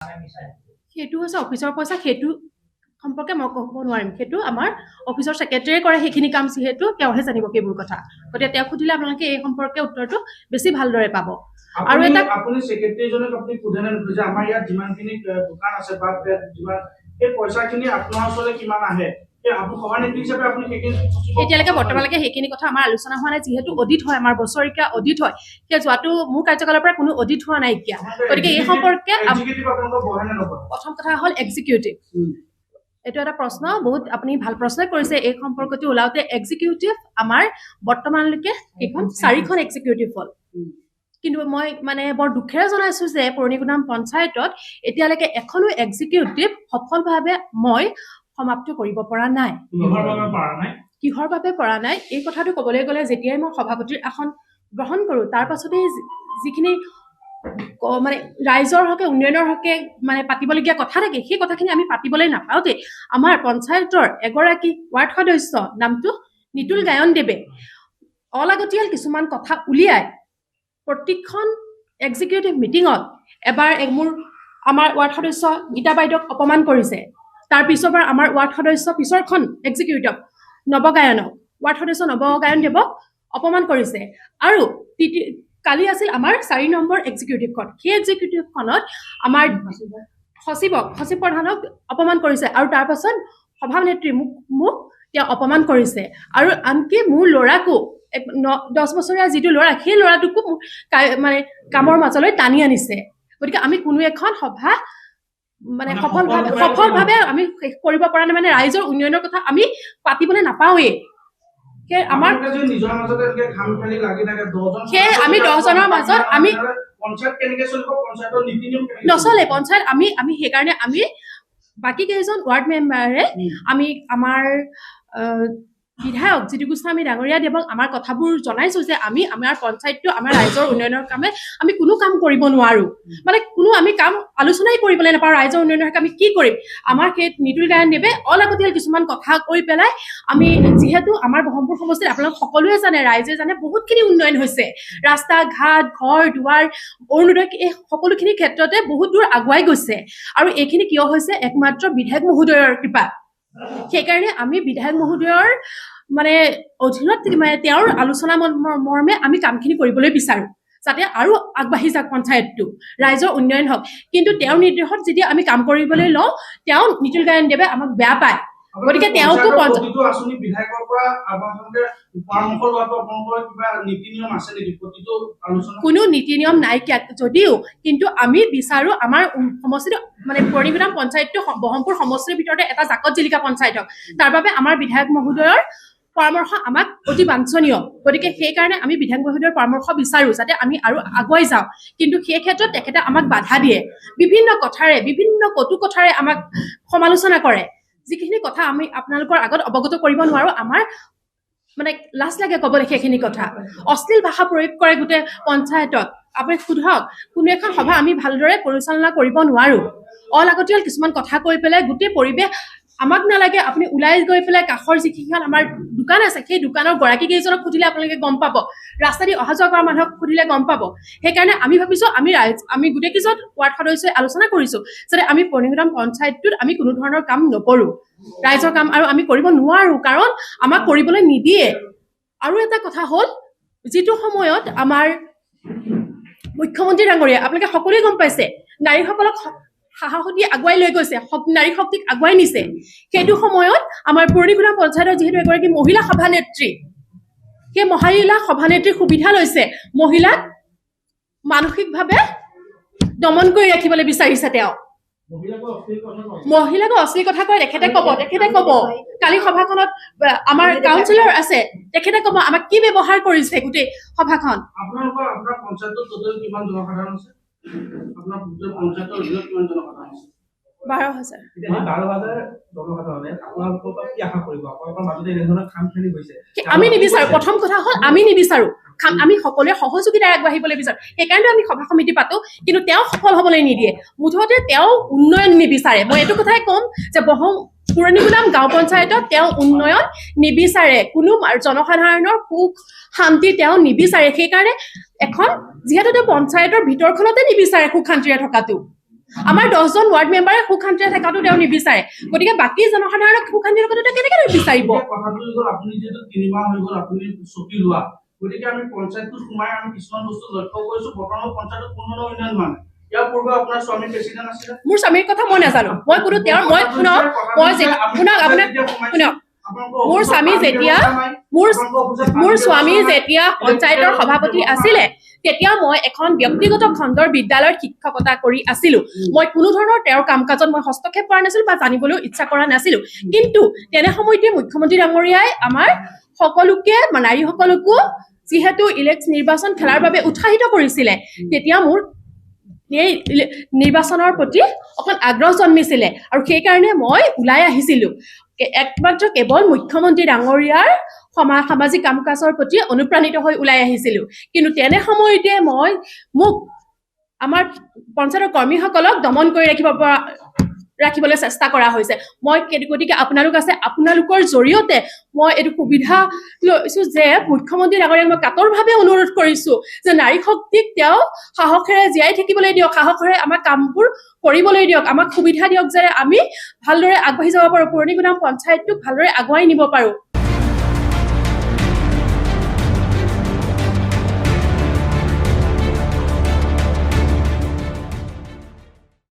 সেইটো হৈছে অফিচৰ পইচা, সেইটো সম্পৰ্কে মই ক'ব নোৱাৰিম। সেইটো আমাৰ অফিচৰ ছেক্ৰেটেৰীয়ে কৰে সেইখিনি কাম, যিহেতু তেওঁহে জানিব সেইবোৰ কথা। গতিকে তেওঁক সুধিলে আপোনালোকে এই সম্পৰ্কে উত্তৰটো বেছি ভালদৰে পাব। আৰু এটা আপুনি ছেক্ৰেটেৰীজনক আপুনি সোধে নে নুসুধে যে আমাৰ ইয়াত যিমানখিনি দোকান আছে বা যিমান সেই পইচাখিনি আপোনাৰ ওচৰলৈ কিমান আহে, এতিয়ালৈকে বৰ্তমানলৈকে সেইখিনি কথা আমাৰ আলোচনা হোৱা নাই। যিহেতু অডিট হয়, আমাৰ বছৰেকীয়া অডিট হয়, সেই যোৱাটো মোৰ কাৰ্যকালৰ পৰা কোনো অডিট হোৱা নাইকিয়া। গতিকে এই সম্পৰ্কে প্ৰথম কথা হ'ল এক্সিকিউটিভ, এইটো এটা প্ৰশ্ন, বহুত আপুনি ভাল প্ৰশ্নই কৰিছে। এই সম্পৰ্কটো ওলাওঁতে এক্সিকিউটিভ আমাৰ বৰ্তমানলৈকে সেইখন 4খন এক্সিকিউটিভ হ'ল, কিন্তু মই মানে বৰ দুখেৰে জনাইছো যে পুৰণিগুদাম পঞ্চায়তত এতিয়ালৈকে এখনো এক্সিকিউটিভ সফলভাৱে মই সমাপ্ত কৰিব পৰা নাই। কিহৰ বাবে পৰা নাই এই কথাটো ক'বলৈ গ'লে, যেতিয়াই মই সভাপতিৰ আসন গ্ৰহণ কৰোঁ তাৰ পাছতেই যিখিনি মানে ৰাইজৰ হকে উন্নয়নৰ হকে মানে পাতিবলগীয়া কথা থাকে, সেই কথাখিনি আমি পাতিবলৈ নাপাওঁতে আমাৰ পঞ্চায়তৰ এগৰাকী ৱাৰ্ড সদস্য নামটো নিতুল গায়ন দেৱে অলাগতিয়াল কিছুমান কথা উলিয়াই প্ৰতিখন এক্সিকিউটিভ মিটিঙত এবাৰ মোৰ আমাৰ ৱাৰ্ড সদস্য গীতা বাইদেউক অপমান কৰিছে। তাৰ পিছৰ পৰা আমাৰ ৱাৰ্ড সদস্য পিছৰখন এক্সিকিউটিভ নৱগায়নক, ৱাৰ্ড সদস্য নৱগায়ন দেৱক অপমান কৰিছে। আৰু কালি আছিল আমাৰ 4 নম্বৰ এক্সিকিউটিভখন, সেই এক্সিকিউটিভখনত আমাৰ সচিব প্ৰধানক অপমান কৰিছে। আৰু তাৰ পাছত সভানেত্ৰী মোক তেওঁ অপমান কৰিছে। আৰু আনকি মোৰ ল'ৰাকো, 10 বছৰীয়া যিটো ল'ৰা, সেই ল'ৰাটোকো মানে কামৰ মাজলৈ টানি আনিছে। গতিকে আমি কোনো এখন সভা মানে সফলভাৱে আমি শেষ কৰিব পৰা নাই, মানে ৰাইজৰ উন্নয়নৰ কথা আমি পাতিবলৈ নাপাওঁৱেই। আমাৰ সেই আমি 10জনৰ মাজত আমি নচলে পঞ্চায়ত। আমি আমি সেইকাৰণে আমি বাকী কেইজন ৱাৰ্ড মেম্বাৰে আমি আমাৰ বিধায়ক জিতু গোস্বামী ডাঙৰীয়া দেৱক আমাৰ কথাবোৰ জনাইছো যে আমি আমাৰ পঞ্চায়তটো আমাৰ ৰাইজৰ উন্নয়নৰ কামে আমি কোনো কাম কৰিব নোৱাৰো, মানে কোনো আমি কাম আলোচনাই কৰিবলৈ নাপাওঁ, ৰাইজৰ উন্নয়নৰ কাম আমি কি কৰিম। আমাৰ সেই নিতুল গায়ন দেৱে অলাগতিয়াল কিছুমান কথা কৈ পেলাই আমি যিহেতু আমাৰ ব্ৰহ্মপুৰ সমষ্টিত আপোনালোক সকলোৱে জানে, ৰাইজে জানে বহুতখিনি উন্নয়ন হৈছে, ৰাস্তা ঘাট ঘৰ দুৱাৰ অৰুণোদয় এই সকলোখিনি ক্ষেত্ৰতে বহুত দূৰ আগুৱাই গৈছে। আৰু এইখিনি কিয় হৈছে একমাত্ৰ বিধায়ক মহোদয়ৰ কৃপাত। সেইকাৰণে আমি বিধায়ক মহোদয়ৰ মানে অধীনত মানে তেওঁৰ আলোচনা মৰ্মে আমি কামখিনি কৰিবলৈ বিচাৰো, যাতে আৰু আগবাঢ়ি যাওক পঞ্চায়তটো, ৰাইজৰ উন্নয়ন হওক। কিন্তু তেওঁৰ নিৰ্দেশত যেতিয়া আমি কাম কৰিবলৈ লওঁ, তেওঁ নিতুল গায়ন দেৱে আমাক বেয়া পায়। গতিকে তেওঁকো কোনো নীতি নিয়ম নাইকিয়া যদিও, কিন্তু আমি বিচাৰো আমাৰ সমষ্টিটো মানে পুৰণিগুদাম পঞ্চায়তটো ব্ৰহ্মপুৰ সমষ্টিৰ ভিতৰতে এটা জাকত জিলিকা পঞ্চায়ত হওক, তাৰ বাবে আমাৰ বিধায়ক মহোদয়ৰ পৰামৰ্শ আমাক অতি বাঞ্ছনীয়। গতিকে সেইকাৰণে আমি বিধায়ক মহোদয়ৰ পৰামৰ্শ বিচাৰো যাতে আমি আৰু আগুৱাই যাওঁ। কিন্তু সেই ক্ষেত্ৰত তেখেতে আমাক বাধা দিয়ে, বিভিন্ন কথাৰে, বিভিন্ন কটু কথাৰে আমাক সমালোচনা কৰে, যিখিনি কথা আমি আপোনালোকৰ আগত অৱগত কৰিব নোৱাৰো। আমাৰ মানে লাজ লাগে ক'বলৈ সেইখিনি কথা। অশ্লীল ভাষা প্ৰয়োগ কৰে গোটেই পঞ্চায়তত। আপুনি সোধক, কোনো এখন সভা আমি ভালদৰে পৰিচালনা কৰিব নোৱাৰো। অলাগতিয়াল কিছুমান কথা কৈ পেলাই গোটেই পৰিৱেশ আমাক নালাগে, আপুনি ওলাই গৈ পেলাই কাষৰ যিকেইখন আমাৰ দোকান আছে সেই দোকানৰ গৰাকী কেইজনক সুধিলে আপোনালোকে গম পাব, ৰাস্তা দি অহা যোৱা কৰা মানুহক সুধিলে গম পাব। সেইকাৰণে আমি ভাবিছো আমি ৰাইজ আমি গোটেইকেইজন ৱাৰ্ড সদস্যই আলোচনা কৰিছো যাতে আমি পুৰণিগুদাম পঞ্চায়তটোত আমি কোনো ধৰণৰ কাম নকৰো, ৰাইজৰ কাম আৰু আমি কৰিব নোৱাৰো, কাৰণ আমাক কৰিবলৈ নিদিয়ে। আৰু এটা কথা হ'ল, যিটো সময়ত আমাৰ মুখ্যমন্ত্ৰী ডাঙৰীয়া, আপোনালোকে সকলোৱে গম পাইছে, নাৰীসকলক সাহস দি আগুৱাই লৈ গৈছে, নাৰী শক্তিক আগুৱাই নিছে, সেইটো সময়ত আমাৰ পুৰণিগুদাম পঞ্চায়তৰ যিহেতু এগৰাকী মহিলা সভানেত্ৰী, সেই মহিলা সভানেত্ৰীৰ সুবিধা লৈছে, মহিলাক মানসিকভাৱে দমন কৰি ৰাখিবলৈ বিচাৰিছে। তেওঁ মহিলাকো অশ্লীল কথা কয়, তেখেতে কব, তেখেতে কব কালি সভাখনত আমাৰ কাউন্সিলৰ আছে, তেখেতে কব আমাক কি ব্যৱহাৰ কৰিছে গোটেই সভাখন। 12,000। আমি নিবিচাৰো। প্ৰথম কথা হ'ল আমি নিবিচাৰো, আমি সকলোৱে সহযোগিতাৰে আগবাঢ়িবলৈ বিচাৰো, সেইকাৰণে আমি সভা সমিতি পাতো। কিন্তু তেওঁ সফল হবলৈ নিদিয়ে, মুঠতে তেওঁ উন্নয়ন নিবিচাৰে। মই এইটো কথাই ক'ম যে পুৰণিগুদাম গাঁও পঞ্চায়তত তেওঁ উন্নয়ন নিবিচাৰে, কোনো জনসাধাৰণৰ সুখ শান্তি তেওঁ নিবিচাৰে। সেইকাৰণে এখন যিহেতু তেওঁ পঞ্চায়তৰ ভিতৰখনতে নিবিচাৰে সুখ শান্তিৰে থকাটো, আমাৰ 10জন ৱাৰ্ড মেম্বাৰে সুখ শান্তিৰে থকাটো তেওঁ নিবিচাৰে, গতিকে বাকী জনসাধাৰণক সুখ শান্তিৰে থকাটো তেওঁ কেনেকে বিচাৰিব? এতিয়া কথাটো হৈ গ'ল, আপুনি যিহেতু 3 মাহ হৈ গ'ল আপুনি চকী লোৱা, গতিকে আমি পঞ্চায়তটোত সোমাই আমি কিছুমান বস্তু লক্ষ্য কৰিছো। বৰ্তমান পঞ্চায়তত কোনো ধৰণৰ উন্নয়ন হোৱা নাই। ইয়াৰ পূৰ্বে আপোনাৰ স্বামী প্ৰেচিডেণ্ট আছিলে। মোৰ স্বামীৰ কথা মই নাজানো। মই কোনো তেওঁৰ, মই শুনক, মই শুনক, আপোনাক শুনক, মোৰ স্বামী যেতিয়া মোৰ স্বামী যেতিয়া পঞ্চায়তৰ সভাপতি আছিলে, তেতিয়া মই এখন ব্যক্তিগত খণ্ডৰ বিদ্যালয়ত শিক্ষকতা কৰি আছিলো। মই কোনো ধৰণৰ তেওঁৰ কাম কাজত মই হস্তক্ষেপ কৰা নাছিলো বা জানিবলৈও ইচ্ছা কৰা নাছিলো। কিন্তু তেনে সময়তে মুখ্যমন্ত্ৰী ডাঙৰীয়াই আমাৰ সকলোকে, নাৰীসকলকো যিহেতু ইলেকশ্যন নিৰ্বাচন খেলাৰ বাবে উৎসাহিত কৰিছিলে, তেতিয়া মোৰ এই নিৰ্বাচনৰ প্ৰতি অকণ আগ্ৰহ জন্মিছিলে আৰু সেইকাৰণে মই ওলাই আহিছিলো। একমাত্ৰ কেৱল মুখ্যমন্ত্ৰী ডাঙৰীয়াৰ সামাজিক কাম কাজৰ প্ৰতি অনুপ্ৰাণিত হৈ ওলাই আহিছিলো। কিন্তু তেনে সময়তে মোক আমাৰ পঞ্চায়তৰ কৰ্মীসকলক দমন কৰি ৰাখিবলৈ চেষ্টা কৰা হৈছে। মই গতিকে আপোনালোক আছে, আপোনালোকৰ জৰিয়তে মই এইটো সুবিধা লৈছো যে মুখ্যমন্ত্ৰী ডাঙৰীয়াক মই কাতৰভাৱে অনুৰোধ কৰিছো যে নাৰী শক্তিক তেওঁ সাহসেৰে জীয়াই থাকিবলৈ দিয়ক, সাহসেৰে আমাৰ কামবোৰ কৰিবলৈ দিয়ক, আমাক সুবিধা দিয়ক যে আমি ভালদৰে আগবাঢ়ি যাব পাৰো, পুৰণিগুদাম পঞ্চায়তটোক ভালদৰে আগুৱাই নিব পাৰো।